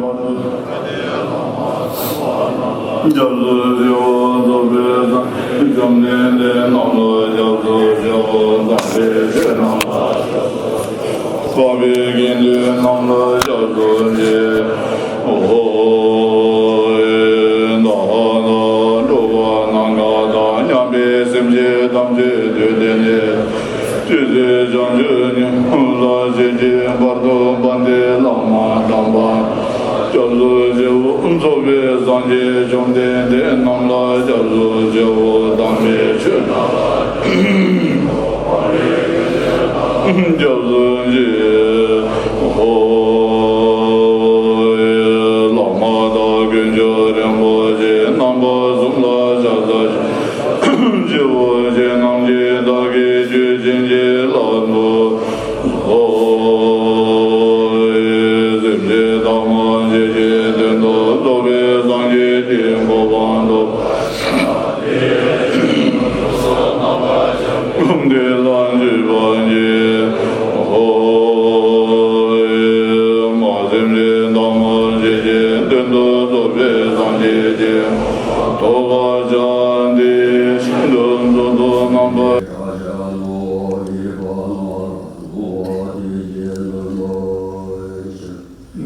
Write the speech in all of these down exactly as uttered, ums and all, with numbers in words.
སྐྱབས་སུ་མཆིའོ། རྫོགས་པའི་སངས་རྒྱས་བཅོམ་ལྡན་འདས་རྣམས་ལ་སྐྱབས་སུ་མཆིའོ། དམ་པའི་ཆོས་རྣམས་ལ། འཕགས་པའི་དགེ་འདུན་རྣམས་ལ་སྐྱབས་སུ་མཆིའོ། བདག་དང་འགྲོ་བ་སྣ་ཚོགས་དང་མཉམ་པའི་སེམས་ཅན་ཐམས་ཅད་དུས་གཏན་ནས། རྗེ་བཙུན་བྱང་ཆུབ་ཉིད་ལ་སྐྱེ་བའི་བར་དུ་བན་དེ་བླ་མ་དམ་པ། སྐྱབས་སུ་མཆིའོ། རྫོགས་པའི་སངས་རྒྱས་བཅོམ་ལྡན་འདས་རྣམས་ལ་སྐྱབས་སུ་མཆིའོ། དམ་པའི་ཆོས་རྣམས་ལ། སྐྱབས་སུ་མཆིའོ། བླ་མ་དང་དཀོན་མཆོག་རིན་པོ་ཆེ་རྣམ་པ་གསུམ་ལ་ཕྱག་འཚལ་ཞིང་། སྤྱི་བོ་ཆེ་རྣམས་ཀྱིས་བདག་གི་ཆོས་བྱིན་གྱིས་བརླབ་ཏུ་གསོལ། སེམས་ཅན་ཐ་མལ་ཇི་སྐད་དོན་དུ་རྫོགས་པའི་སངས་རྒྱས་ཀྱི་གོ་འཕང་ཐོབ། དེ་ལ་འཇུག་པར་བགྱི། ཧོ། མ་སེམས་ཅན་ཐ་མལ་ཇི་སྐད་དོན་དུ་རྫོགས་པའི་སངས་རྒྱས་ཀྱི་ཐོབ་པར་བྱ་སྟེ། ཤིན་ཏུ་མཛོད་དུ་རྣམ་པར།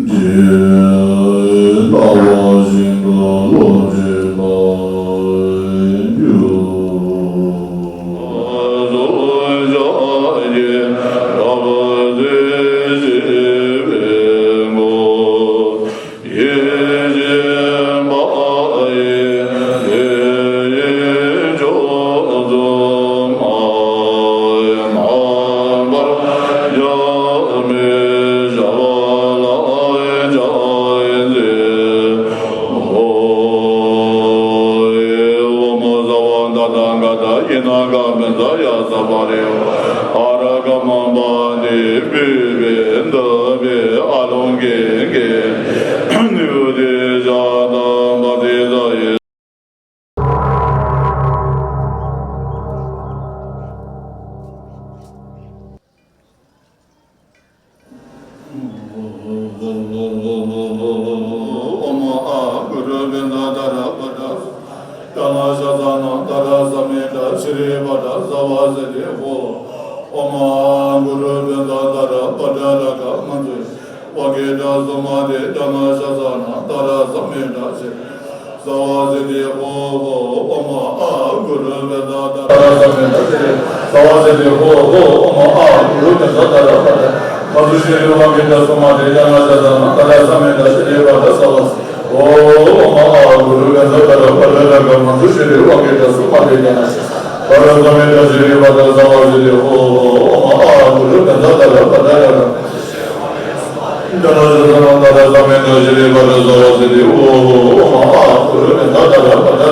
རྗེས་ལྟ་བ་བཞིན་དུ་བློ་བྱེད་པར་འགྱུར། ཨོཾ་ཨཱ་གུ་རུ་བཛྲ་དྷ་ར་པྲ་དྷ། ཏཱ་ལ་ཤ་ས་ན་དྷ་ར་ས་མེ་དྷ་ཤྲཱི་པ་དྷ་ས་བ་ཛ་ཏེ་ཧོ། ཨོཾ་ཨཱ་གུ་རུ་བཛྲ་དྷ་ར་པྲ་དྷ་ར་ག་མ་ཛུ་ཝ་གེ་དྷ་སུ་མ་དེ་ཏཱ་ལ་ཤ་ས་ན་དྷ་ར་ས་མེ་དྷ་ཤྲཱི། ས་བ་ཛ་ཏེ་ཧོ་ཧོ། ཨོཾ་ཨཱ་གུ་རུ་བཛྲ་དྷ་ར་པྲ་དྷ་ར་ཀ་མ་ཛུ་ཤྲཱི་ཝ་གེ་དྷ་སུ་མ་དེ་ཏཱ་ལ་ཤ་ས་ན་དྷ་ར་ས་མེ་དྷ་ཤྲཱི་པ་དྷ་ས་བ་ཛ་ཏེ་ཧོ། ཨོཾ་ཨཱ་གུ་རུ་བཛྲ་དྷ་ར་པྲ་དྷ་ར་ཀ་མ་ཛུ་ཤྲཱི་ཝ་གེ་དྷ་སུ་མ་དེ་ཏཱ་ལ་ཤ་ས་ན་དྷ་ར་ས་མེ་དྷ་ཤྲཱི་པ་དྷ་ས་བ་ཛ་ཏེ་ཧོ་ཧོ། ཨོཾ་ཨཱ་གུ་རུ་བཛྲ་དྷ་ར་པྲ་དྷ་ར་ཀ་མ་ཛུ་ཤྲཱི། ཏཱ་ལ་ཤ་ས་ན་དྷ་ར་ས་མེ་དྷ་ཤྲཱི་པ་དྷ་ས་བ་ཛ་ཏེ་ཧོ་ཧོ། ཨོཾ་ཨཱ་གུ་རུ་བཛྲ་དྷ་ར་པྲ་དྷ་ར་ཀ་མ་ཛུ་ཤྲཱི་ཝ་གེ་དྷ་སུ་མ་དེ་ཏཱ་ལ་ཤ་ས་ན་དྷ་ར་ས་མེ་དྷ་ཤྲཱི་པ་དྷ་ས་བ་ཛ་ཏེ་ཧོ་ཧོ། ཨོཾ་ཨཱ་གུ་རུ་བཛྲ་དྷ་ར་པྲ་དྷ་ར་ཀ་མ་ཛུ་ཤྲཱི་ཝ་གེ་དྷ་སུ་མ་དེ་ཏཱ་ལ་ཤ་ས་ན་དྷ་ར་ས་མེ་དྷ་ཤྲཱི་པ་དྷ་ས་བ་ཛ་ཏེ་ཧོ། ཨོཾ་ཨཱ་གུ་རུ་བཛྲ་དྷ་ར་པྲ་དྷ་ར་ཀ་མ་ཛུ་ཤྲཱི་ཝ་གེ་དྷ་སུ་མ་དེ་ཏཱ་ལ་ཤ་ས་ན་དྷ་ར་ས་མེ་དྷ་ཤྲཱི་པ་དྷ་ས་བ་ཛ་ཏེ་ཧོ་ཧོ། ཨོཾ་ཨཱ་གུ་རུ་བཛྲ་དྷ་ར་པྲ་དྷ་ར་ཀ་མ་ཛུ་ཤྲཱི་ཏཱ་ལ་ཤ་ས་ན་དྷ་ར་ས་མེ་དྷ་ཤྲཱི་པ་དྷ་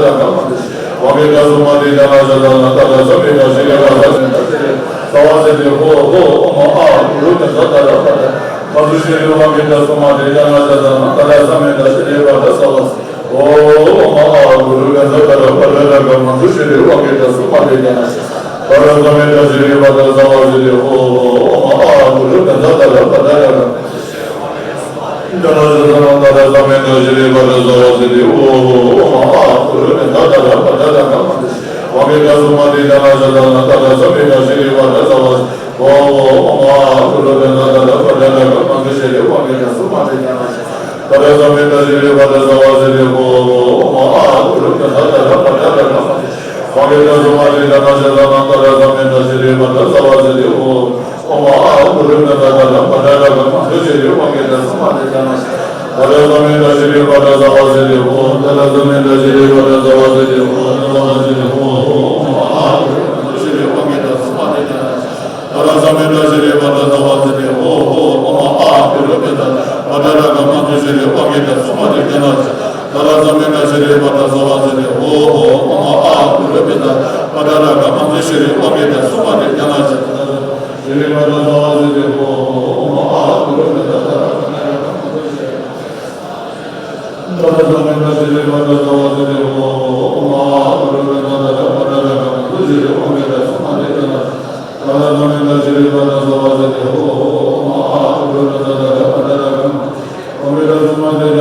ས་བ་ཛ་ཏེ་ཧོ་ཧོ། ཨོཾ་ཨཱ་གུ་རུ་བཛྲ་དྷ་ར་པྲ་དྷ་ར་ཀ་མ་ཛུ་ཤྲཱི་ཝ་གེ་དྷ་སུ་མ་དེ་ཏཱ་ལ་ཤ་ས་ན་དྷ་ར་ས་མེ་དྷ་ཤྲཱི་པ་དྷ་ས་བ་ཛ་ཏེ་ཧོ་ཧོ། ཨོཾ་ཨཱ་གུ་རུ་བཛྲ་དྷ་ར་པྲ་དྷ་ར་ཀ་མ་ཛུ་ཤྲཱི་ཝ་གེ་དྷ་སུ་མ་དེ་ཏཱ་ལ་ཤ་ས་ན་དྷ་ར་ས་མེ་དྷ་ཤྲཱི་པ་དྷ་ས་བ་ཛ་ཏེ་ཧོ་ཧོ། ཨོཾ་ཨཱ་གུ་རུ་བཛྲ་དྷ་ར་པྲ་དྷ་ར་ཀ་མ་ཛུ་ཤྲཱི་ཝ་གེ་དྷ་སུ་མ་དེ་ཏཱ་ལ་ཤ་ས་ན་དྷ་ར་ས་མེ་དྷ་ཤྲཱི་པ་དྷ་ས་བ་ཛ་ཏེ་ཧོ། ཨོཾ་ཨཱ་གུ་རུ་བཛྲ་དྷ་ར་པྲ་དྷ་ར་ཀ་མ་ཛུ་ཤྲཱི་ཝ་གེ་དྷ་སུ་མ་དེ་ཏཱ་ལ་ཤ་ས་ན་དྷ་ར་ས་མེ་དྷ་ཤྲཱི་པ་དྷ་ས་བ་ཛ་ཏེ་ཧོ། དྷ་ར་ས་མེ་དྷ་ཤྲཱི་པ་དྷ་ས་བ་ཛ་ཏེ་ཧོ། དྷ་ར་ས་ཛ་ཏེ་ཧོ་ཧོ། ཨོཾ་ཨཱ་གུ་རུ་བཛྲ་དྷ་ར་པྲ་དྷ་ར་ཀ་མ་ཛུ་ཤྲཱི་ཝ་གེ་དྷ་སུ་མ་དེ་ཏཱ་ལ་ཤ་ས་ན་དྷ་ར་ས་མེ་དྷ་ཤྲཱི་པ་དྷ་ས་བ་ཛ་ཏེ་ཧོ་ཧོ། ཨོཾ་ཨཱ་གུ་རུ་བཛྲ་དྷ་ར་པྲ་དྷ་ར་ཀ་མ་ཛུ་ཤྲཱི་ཝ་གེ་དྷ་སུ་མ་དེ་ཏཱ་ལ་ཤ་ས་ན་དྷ་ར་ས་མེ་དྷ་ཤྲཱི་པ་དྷ་ས་བ་ཛ་ཏེ་ཧོ་ཧོ། ཨོཾ་ཨཱ་གུ་རུ་བཛྲ་དྷ་ར་པྲ་དྷ་ར་ཀ་མ་ཛུ་ཤྲཱི་ཝ་གེ་དྷ་སུ་མ་དེ་ཏཱ་ལ་ཤ་ས་ན་དྷ་ར་ས་མེ་དྷ་ཤྲཱི་པ་དྷ་ས་བ་ཛ་ཏེ་ཧོ་ཧོ། ཨོཾ་ཨཱ་གུ་རུ་བཛྲ་དྷ་ར་པྲ་དྷ་ར་ཀ་མ་ཛུ་ཤྲཱི་དྷ་ར་ས་མེ་དྷ་ཤྲཱི་པ་དྷ་ས་བ་ཛ་ཏེ་ཧོ་ཧོ། ཨོཾ་ཨཱ་གུ་རུ་བཛྲ་དྷ་ར་པྲ་དྷ་ར་ཀ་མ་ཛུ་ཤྲཱི་ཝ་གེ་དྷ་སུ་མ་དེ་ཏཱ་ལ་ཤ་ས་ན་དྷ་ར་ས་མེ་དྷ་ཤྲཱི་པ་དྷ་ས་བ་ཛ་ཏེ་ཧོ་ཧོ། ཨོཾ་ཨཱ་གུ་རུ་བཛྲ་དྷ་ར་པྲ་དྷ་ར་ཀ་མ་ཛུ་ཤྲཱི་ཝ་གེ་དྷ་སུ་ ཨོ།